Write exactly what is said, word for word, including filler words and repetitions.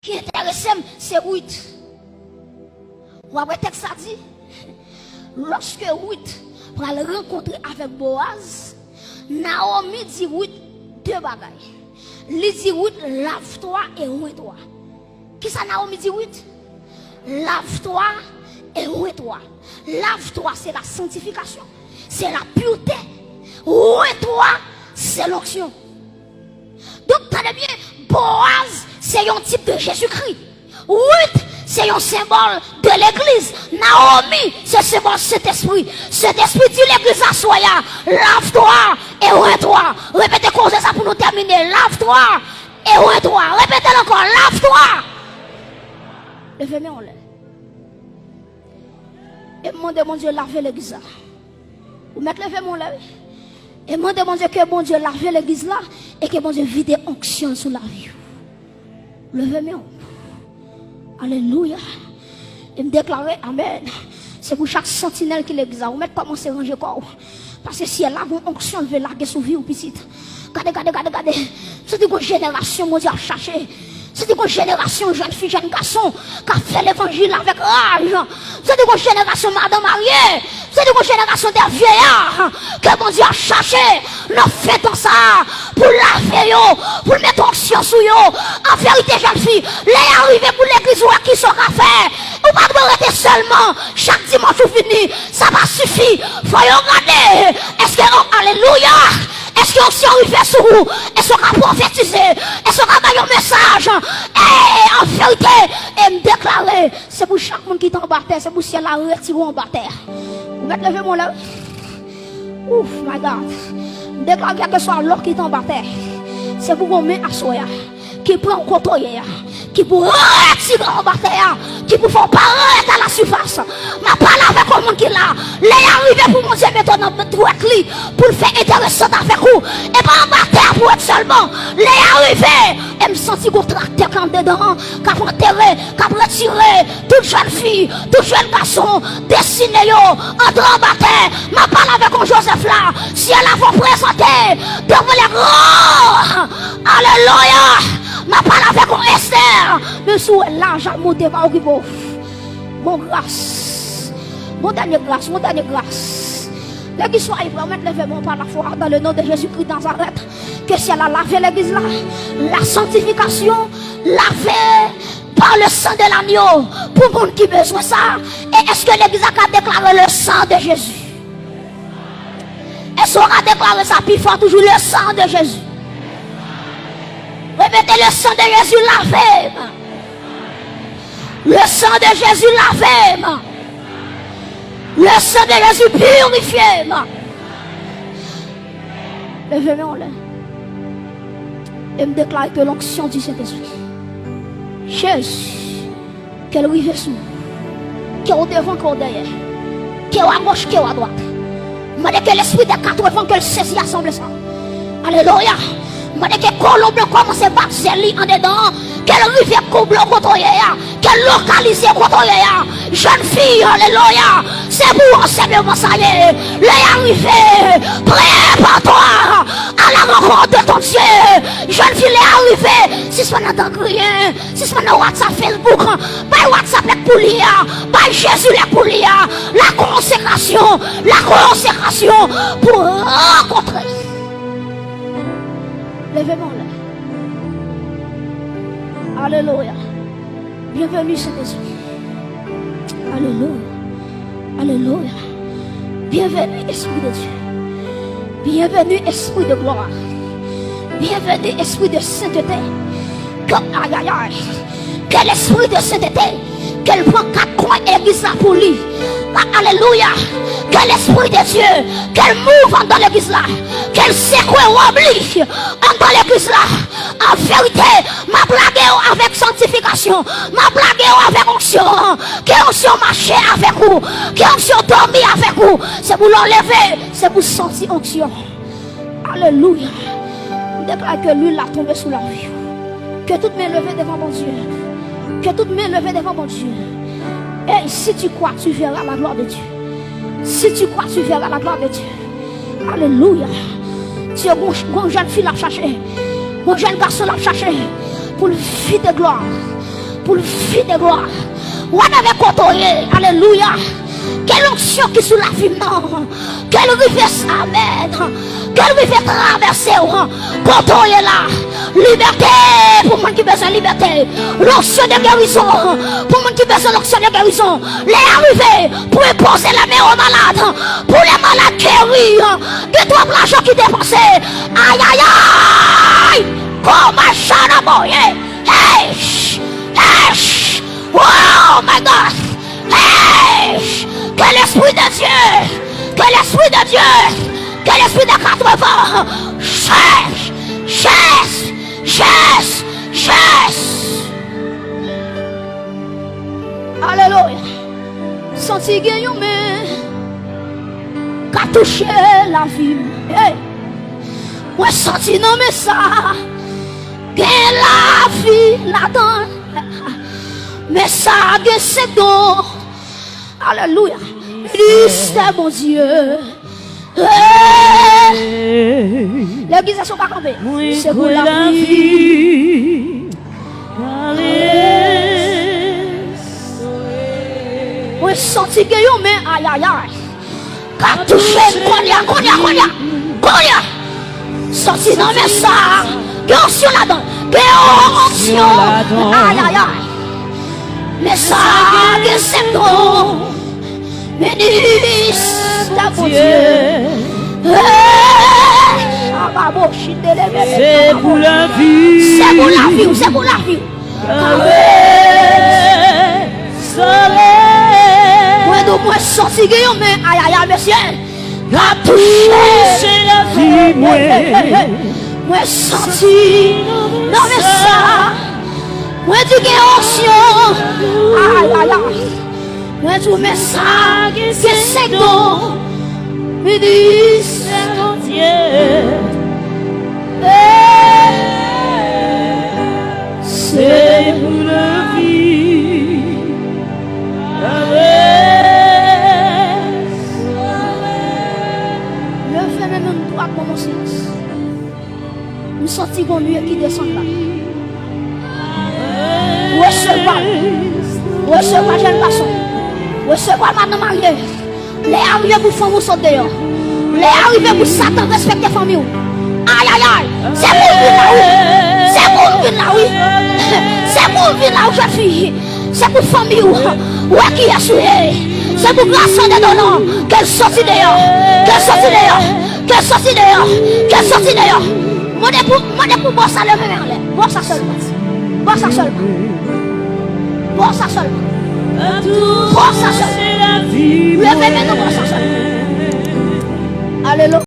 ki enterese m, se Rit. W ap wè tèks la di, lòske Rit pral rankontre avèk Bowaz, Nawomi di Rit de bagay. Li di Rit, lave-toi et oins-toi. Kisa Nawomi di Rit? Lave-toi et oins-toi. Lave-toi, c'est la sanctification, c'est la pureté. Oins-toi, c'est l'onction. Donk, tande byen, Bowaz se yon tip de Jezikri. Rit se yon senbòl de legliz. Nawomi se senbòl Sentespri. Sentespri di legliz aswè a, lave-toi et oins-toi. Repete koze sa pou nou tèmine. Lave-toi et oins-toi. Repete l ankò, lave-toi. Leve men w anlè. E m mande Bondye lave legliz la. Ou mèt leve men w la, wi. E mande Bondye ke Bondye lave legliz la e ke Bondye vide onksyon l sou lavi w. Leve men w. Alelouya. E m deklare, amèn. Se pou chak santinèl ki legliz la, ou mèt kòmanse ranje kò w. Paske syèl la gon onksyon l vle lage sou vi w, pitit. Gade, gade, gade, gade. M santi gon jenerasyon Bondye ap chache. Se te yon jenerasyon jèn fi, jèn gason k ap fè levanjil avèk raj. Se te yon jenerasyon madan marye. Se te yon jenerasyon de vyeya ke Bondye ap chache nan fen tan sa a pou l lave yo, pou l mete onksyon sou yo. An verite, jèn fi, lè y a rive pou legliz wè kisa w ka fè. Ou pa dwe rete sèlman chak dimanch ou vini. Sa pa sifi. Fò yo gade. Èske, oh, alelouya! Èske onksyon rive sou ou? Èske w ka pwofetize? Èske w ka bay yon mesaj? E, an verite, e m deklare, se pou chak moun ki te anba tè, se pou syèl la retire w anba tè. Ou mèt leve men w la, wi. Ouf, my God. M deklare kèlkeswa lè w ki te anba tè, se pou gon men aswè a ki pran w kote w ye a, ki pou retire w anba tè a, ki pou fè w parèt a la sifas. M ap pale avèk yon moun ki la. Lè y a rive pou Bondye mete w nan dwèt li, pou l fè enteresant avèk ou, e pa anba tè a pou w ret sèlman. Lè y a rive, e m santi gon traktè k andedan an, k ap antere, k ap retire tout jèn fi, tout jèn gason, destine yo antre anba tè. M ap pale avèk yon Joseph la. Syèl la fò prezante devan lè gran. Alelouya! M ap pale avèk yon Estè. Menm si w wè laj ap monte, pa okipe w. Bon gras. Bon dènye gras, bon dènye gras. Legliz Soyez Prêts, ou mèt leve men w pa lafwa dans le nom de Jésus-Christ Nazareth. Ke syèl la lave legliz la. La sanctification, lave par le sang de l'agneau. Pou moun ki bezwen sa. E èske legliz la ka deklare le sang de Jésus? Èske w ka deklare sa pi fò toujou, le sang de Jésus? Repete, le sang de Jésus lave m. Le sang de Jésus lave m. Le sang de Jésus purifie m. Leve men w anlè. E m deklare ke l'onction du Saint-Esprit. Jezi, ke l rive sou ou. Ke w devan, ke w dèyè. Ke w agoch, ke w adwat. Mande ke lespri dè katrevan ke l sezi asanble sa. Alelouya. Mande ke kolonb lan kòmanse bat zèl li andedan an. Ke l rive koble w kote w ye a. Ke l lokalize w kote w ye a. Jèn fi, alelouya. Se pou ou sèlman sa ye. Lè y a rive, prepare-toi à la rencontre de ton Dieu. Jèn fi, lè y a rive, sispann antre griyen. Sispann nan WhatsApp, Facebook. Bay WhatsApp lè k pou li a. Bay Jezi lè k pou li a. La konsekrasyon. La konsekrasyon pou rankontre. Leve men w anlè. Alelouya. Bienvenue, Saint-Esprit. Alelouya. Alelouya. Bienvenue, Esprit de Dieu. Bienvenue, Esprit de gloire. Bienvenue, Esprit de sainteté. Ke, ayayay. Ke lespri de sentete, ke l pran kat kwen legliz la pou li. A, alelouya. Ke lespri de Dye, ke l mouv anndan legliz la. Ke l sekwe wòb li anndan legliz la. An verite, m ap lage w avèk sanktifikasyon. M ap lage w avèk onksyon. Ke onksyon mache avèk ou. Ke onksyon dòmi avèk ou. Se pou lè w leve, se pou w santi onksyon. Alelouya. M deklare ke lwil la tonbe sou lavi w. Ke tout men leve devan Bondye. Ke tout men leve devan Bondye. Et si tu crois, tu verras la gloire de Dieu. Si tu crois, tu verras la gloire de Dieu. Alelouya. Dye, gon, gon jèn fi l ap chache. Gon jèn gason l ap chache pou l vide glwa. pou l vide glwa. Whatever kote w ye, alelouya. Ke l onksyon ki sou lavi m nan, ke l rive sa, amèn. Ke l rive travèse w, kote w ye la. Libète pou moun ki bezwen libète. Lonksyon de gerizon pou moun ki bezwen lonksyon de gerizon. Lè a rive pou enpoze lè men o malad, pou lè malad geri. Gen twòp lajan ki depanse. Ayayay! Kòman chanaboye? Eish! Eish! Oh my God! Eish! Que l'Esprit de Dieu! Que l'Esprit de Dieu! Que l'Esprit de quatre-vingts! Cherche! Cherche! Cherche! Cherche! Alelouya! Santi gen yon men k ap touche lavi m. Hey! Mwen santi nan men sa gen lavi ladan. Men sa gen senk don. Alelouya. Ministè Bondye. Hey! Legliz, èske w ka kanpe? Se pou lavi. Mwen santi gen yon men, ayayay, k ap touche m kounye a, kounye a, kounye a, kounye a. Santi nan men sa, gen onksyon ladan, gen onksyon, ayayay. Men sa, gen senk don. Ministè Bondye. Hey! Chababo, chindele, bebe, se pou lavi. Se pou lavi w, se pou lavi w. Mwen di w, mwen santi gen yon men, ayayay, mesye, k ap touche lavi mwen. Mwen santi nan men sa. Mwen di gen onksyon. Ayayay. Mwen di w men sa, gen senk don. Minis Bondye. Se pou lavi. Leve men nou dwat, bon, bon silans. M santi gon lye ki desann la. Resevwa l. Resevwa jèn gason. Resevwa madanm marye. Lè a rive pou fanm ou sot deyò. Lè a rive pou Satan respekte fanmi w. Ayayay. Se pou l vin la wi. Se pou l vin la wi. Se pou l vin la wi, jèn fi. Se pou fanmi w. Wè kiyès ou ye. Se pou gras an dedan non. Ke l soti deyò. Ke l soti deyò. Ke l soti deyò. Ke l soti deyò. Mande pou, mande pou bòs sa leve men anlè. Bòs sa sèlman. Bòs sa sèlman. Bòs sa sèlman. Bòs sa sèlman. Leve men nou bòs sa.